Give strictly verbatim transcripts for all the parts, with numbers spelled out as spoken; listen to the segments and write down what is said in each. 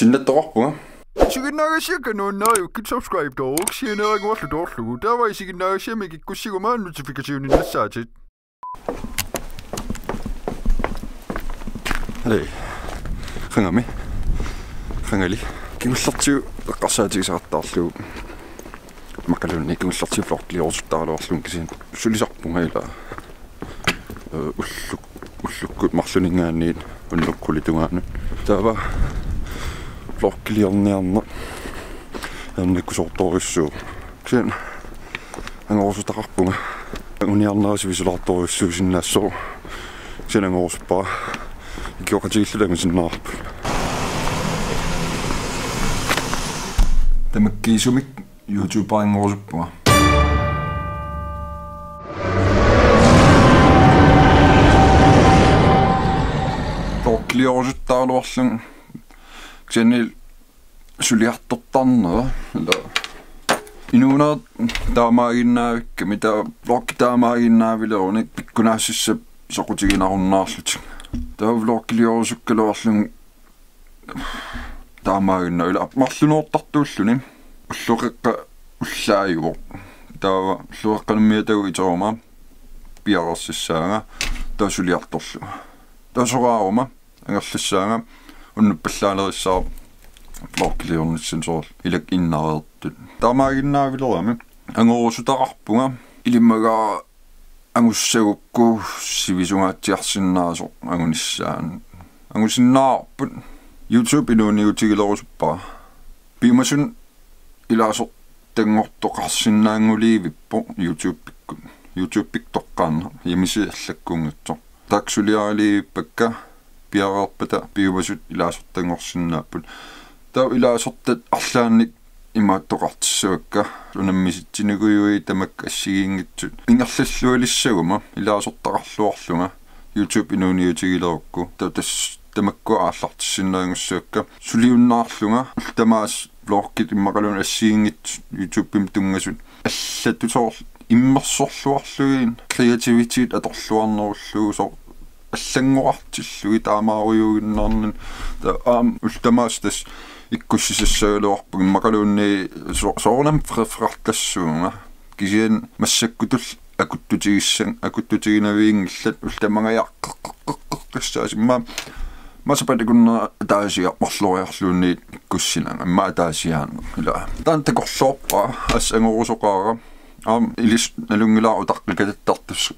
Sinnattoqarpunga. Isiginnaagassiakka nuannariukkit subscribe-tooruk sianeeraguarlu toorlugu. Taava isiginnaagassiamik ikkussiguma notification-innassaatit. Hej. Qangami. Qangali. Kingullertigut eqqarsaatigisaqattaarlugu. Immaqaluunniit kingullertigut vloggiliorusuttarluarlunga kisianni sulisarpunga ilaa. Ee, ulluk-, ullukkut marlunninngaanniit unnukkuli tungaanut. Taava vloggiliorniarneq. Ernikusoortorujussuuvoq. Kisianni angorusutaqarpunga. Anguniarnera sivisulaartorujussuusinnaassooq. Kisianni angorusuppara. Ikioqatigiilluta angusinnaavarput. Tamakkiisumik YouTuberingorusuppunga. Vloggiliorusuttaraluarlunga kisianni suliartortarnera. Ilaa. Inuunerit taamaaginnaavikkami, taava vloggi taamaaginnaavileruni pikkunaassissap soqutiginarunnaarlutik. Taava vloggiliorusukkaluarlunga taamaaginnaa ilaa marlunoortartuulluni. Ulloqeqqa ullaajuvoq. Taava ulloqeqqanummiatagut iteruma piareersassaanga. Taava suliartorlunga. Taava soraaruma angerlassaanga unnuppallaanerissaarput vloggiliornissani soorlu ilakka innareertut. Taamaaginnaavilerami angorusutaqarpunga ilimagaara angussagukku sivisungaatsiarsinnaasoq angunissaa. Angusinnaavarput. YouTube inuuniutigilerusuppara. Piumasut ilaasortanngortoqarsinnaanngorlivippoq YouTube-ikkut. YouTube-ikkut toqqaannaq hjemmeside allakkuunngitsoq. Taakku suliarilivippakka piareerpata piumasut ilaasortanngorsinnaapput. Taava ilaasortat arlaannik imaattoqartissavakka. Unammisitsinikujuit tamakku assigiinngitsut ingerlallualissaguma ilaasortaqarluarlunga YouTube inuuniutigilerukku. Taava tassa tamakkua aallartissinnaanngussavakka. Suliunnaarlunga ullut tamaasa vloggit immaqaluunniit assigiinngitsut YouTube-imi tunngasut allatut soorlu immersorluarlugit kreativitet atorluarnerullugu soorlu allanngorartillugit taamaarujuinnarnani. Taava aamma ullut tamaasa tassa ikkussisassagaluarpunga immaqaluunniit so-, soorunami fri-, frifrartassuunga. Kisianni massakkutulli akuttutigissannga, akuttutiginavianngillat, ullut tamangajaqqeqqeqqeqqissaasimaat. Immaqa sapaatip akunnera ataasiarluni marloriarluunniit ikkussinanga. Immaqa ataasiaannaq ilaa. Taanna takorloorpara, assut angorusoqaara. Aamma ilissi nalunngilara utaqqikatattartussaq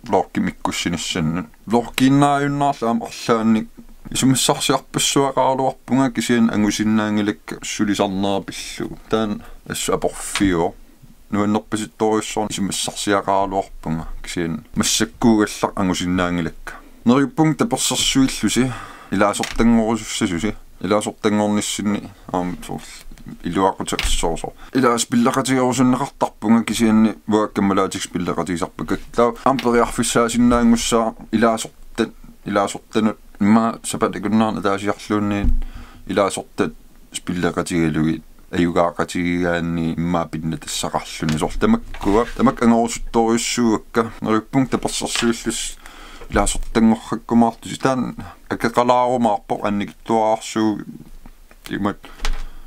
vloggimik ikkussinissannut. Vloggiinnaajunnaarlunga aamma arlaannik isumassarsiarpassuaqaraluarpunga kisianni angusinnaanngilakka sulisarnera pillugu. Taanna assut aporfiuvoq. Nuannerpasittorujussuarnik isumassarsiaqaraluarpunga kisianni massakkuugallaq angusinnaanngilakka. Neriuppunga tapersersuillusi ilaasortanngorusussasusi. Ilaasortanngornissinni aamma soorlu iluaqutassooq. Ilaa spilleqatigerusunneqartarpunga kisianni uanga kammalaatigut spilleqatigisarpakka. Taava aamma periarfissaasinnaanngussaaq ilaasortat, ilaasortanut immaqa sapaatip akunnera ataasiarluunniit ilaasortat spilleqatigalugit ajugaaqatigigaanni immaqa pinnatassaqarluni soorlu tamakkua, tamakku angorusuttorujussuuakka. Neriuppunga tapersersuillusi ilaasortanngorrakkumaartusi taanna akeqalaarumaarpoq annikitsuararsuuvoq imatut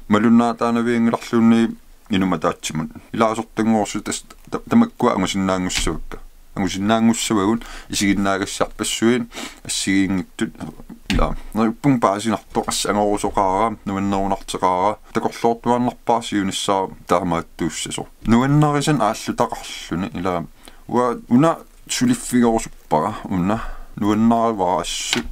malunnaataanavianngilarluunniit inummut ataatsimut. Ilaasortanngorusut tassa ta-, tamakkua angusinnaanngussavakka. Angusinnaanngussavagut isiginnaagassiarpassuit assigiinngitsut ilaa. Neriuppunga paasinartoq assut angorusoqaara, nuannerunarteqaara, takorloortuaannarpara siunissaa taamaattuussasoq. Nuannarisannik aallutaqarluni ilaa. Uanga una suliffigerusuppara una nuannarivara assut.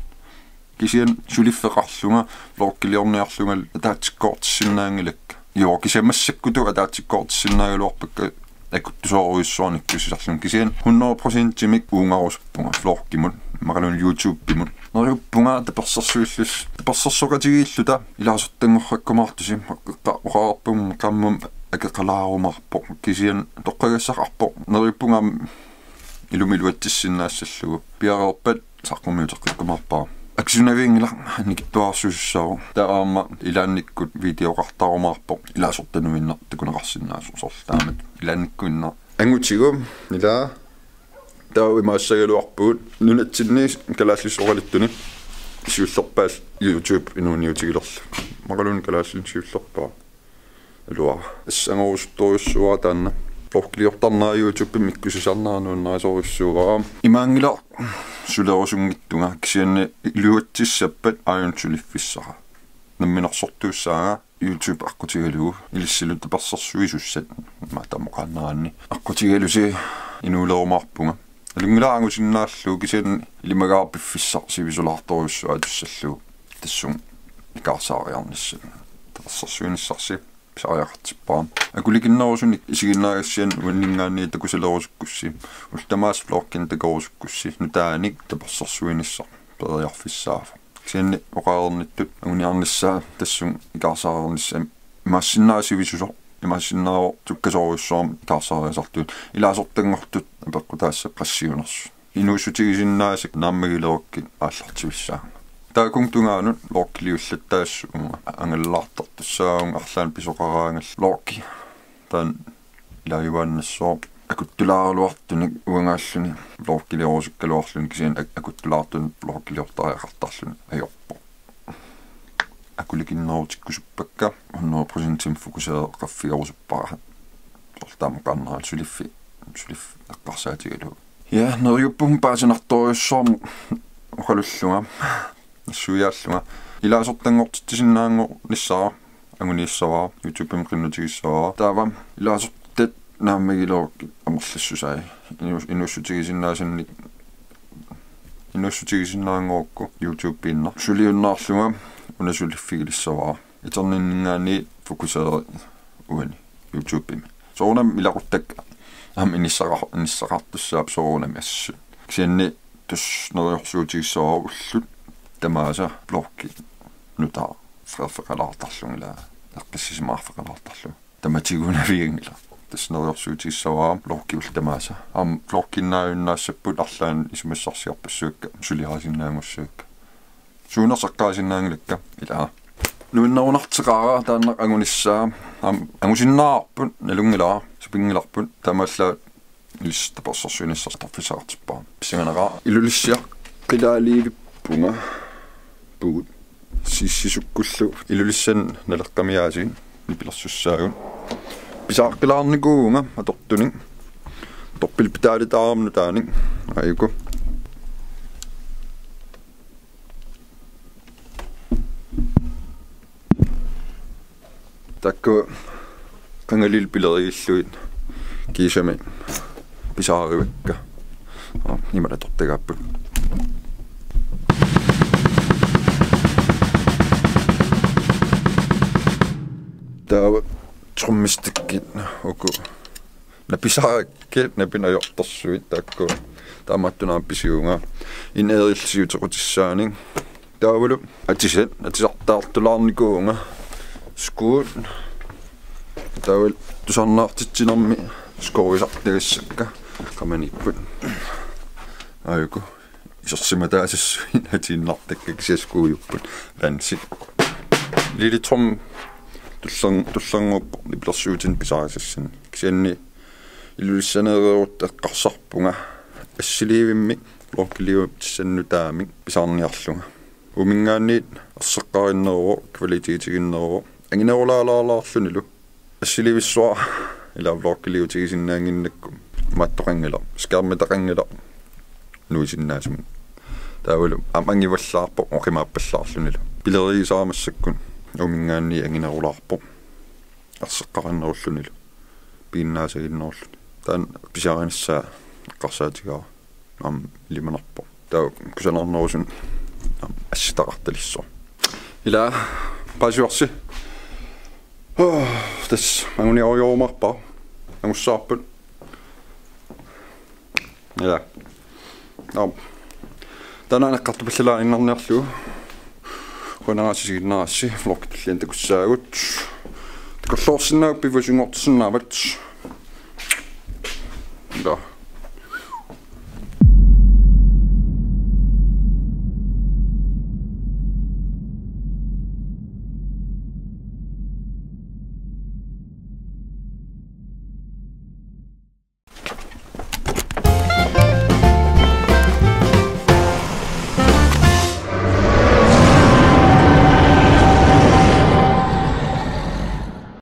Kisianni suliffeqarlunga vloggiliorniarlunga ataatsikkoortissinnaanngilakka. Joo, kisianni massakkutut ataatsikkoortissinnaagaluarpakka akuttusoorujussuarnik ikkussisarlunga. Kisianni hundrede procentimik uungarusuppunga vloggimut, immaqaluunniit YouTubemut. Neriuppunga tapersersuillusi, tapersersoqatigiilluta ilaasortanngorrakkumaartusi, qa-, oqarpunga qaammat akeqalaarumaarpoq. Kisianni toqqagassaqarpoq. Neriuppunga aamma ilumut iluatsissinnaassallugu. Piareerpat saqqummiuteqqikkumaarpara. Akisunavianngilaq annikitsuararsuusussaavoq. Taava aamma ilaannikkut videoqartarumaarpoq. Ilaasortanuinnaq takuneqarsinnaasoq soorlu taamatut. Ilaannikkuinnaq angutigu ilaa. Taava imaassagaluarpugut nunatsinni kalaallisut oqaluttuni siullerpaat YouTube inuuniutigilerlugu. Maqaluunniit kalaallisut siullerpaaq. Iluara. Assangorusuttorujussuuara taanna. Vloggiliortarnera YouTubemi ikkusisarnera nuannarisorujussuuara. Imaanngilaq sulerusunngitsunga kisianni iluatsissappat aajuna suliffissara. Namminersortuussaanga YouTube aqqutigalugu ilissilu tapersersuisussat maataamuqaannaraanni aqqutigalusi inuulerumaarpunga. Nalunngilara angusinnaallugu kisianni ilimagaara piffissaq sivisulaartorujussuaq atussallugu tassunga ikaarsaariarnissaq. Tapersersuinissarsi pisariaqartippara. Akulikinnerusunik isiginnaagassianni uanninngaanniit takusalerusukkussi. Ullut tamaasa vlogginik takorusukkussi. Nutaanik tapersersuinissaq periarfissaavoq. Kisianni oqareernittut anguniarnissaa tassunga ikaarsaariarnissaq imaassinnaavoq sivisusoq. Imaassinnaavoq sukkasoorujussuarmik ikaarsaariasartugut. Ilaasortanngortut apeqqutaassat qassiunersut. Inuussutigisinnaasat naammagilerukkit aallartivissaanga. Taakkua tungaanut vloggiliullattaassuunga angalaartartussaavunga arlaannik pisoqaraangalli vloggi. Taanna ilaajuaannassooq akuttulaaraluartunik uangaalluni vloggiliorusukkaluarluni kisianni ak-, akuttulaartunik vloggiliortariaqartarluni ajorpoq. Akulikinnerutikkusuppakka hundrede procent fokuseeqqaffigerusuppara. Soorlu taama qaannarallu suliffi, suliffi eqqarsaatigalugu. Ja, neriuppunga paasinartorujussuarmik oqalullunga. Nassuiaallunga. Ilaasortanngortitsisinnaanngornissara anguniassavara, YouTubemi qinnutigissavara. Taava ilaasortat naammagilerukkit amerlassusai. Inuus-, inuussutigisinnaasannik, inuussutigisinnaanngorukku YouTubeinnaq. Suliunnaarlunga una suliffigilissavara. Iterninninngaanniit fokuseeri uani YouTubemi. Soorunami ilaquttakka aamma inissaqar-, inissaqartussaapput soorunami assut. Kisianni tassa neriorsuutigissavara ullut tamaasa vloggi nutaaq freerfeqalaartarlunga ilaa eqqissisimaarfeqalaartarlunga. Tamatigunavianngilaq. Tassa neriorsuutigissavara vloggi ullut tamaasa. Aamma vlogginnaajunnaassapput arlaannik isumassarsiorpassuakka suliarisinnaanngussavakka. Suunersaqqiisinnaanngilakka ilaa. Nuannerunarteqaara taanna angunissaa. Aamma angusinnaavarput nalunngilara, sapinngilarput taamaallaat ilissi tapersersuinissaq atorfissaqartippara. Pissanganaqaaq. Ilulissiaq qilaaliivippunga. Pugut. Sissisukkullu Ilulissani Naleqqami aasiit nipilersussaagut. Pisaaqqilaarnikuuvunga atortunik. Torpil pitaalitaarama nutaanik. Aajuku. Taakku qangalili pileriillugit kiisami pisaarivakka. Aa, imaluunniit atortagaapput. Taava trommestickit uku napisaarakku napineq ajortorsuit taakku. Taamaattunik aamma pisivunga. In-earillu siutequtissaanik. Taavalu atisat, atisartaartulaarnikuuvunga. Skuut. Taavalu tusarnaartitsinermi skuuisartagassakka qamaniipput. Aajuku. Isersimataasassuit atiinnartakka kisianni skuujupput. Vansit. Lilitrom tullern-, tullernguuppoq nipilersuutinik pisaarisassanik. Kisianni Ilulissaneereerutta eqqarsarpunga assiliivimmik vloggiliutissannik nutaamik pisaarniarlunga. Uuminngaanniit erseqqarinneruvoq, kvalitetiginneruvoq, anginerulaalaarlunilu. Assiliivissuaq ilaa vloggiliutigisinnaannginnakku imaattoqanngilaq, skærmitaqanngilaq nuisinnaasumik. Taavalu aamma angivallaarpoq oqimaappallaarlunilu. Pilerigisara massakkut uuminngaanniit anginerulaarpoq. Erseqqarinnerullunilu. Piginnaasaginnerulluni. Taanna pisiarinissaa eqqarsaatigaara. Aamma ilimanarpoq. Taava kusanarnerusoq aamma assitaqartalissaaq. Ilaa, paasivarsi. Huh, tassa anguniarujorumaarpara. Angussavarput. Ilaa. Aap. Taanna eqqartupallalaannarniarlugu. Qujanaq isiginnaarassi, vloggi tulliani takussaagut. Takorloorsinnaavat, pivusunngortissinnaavat. Ilaa.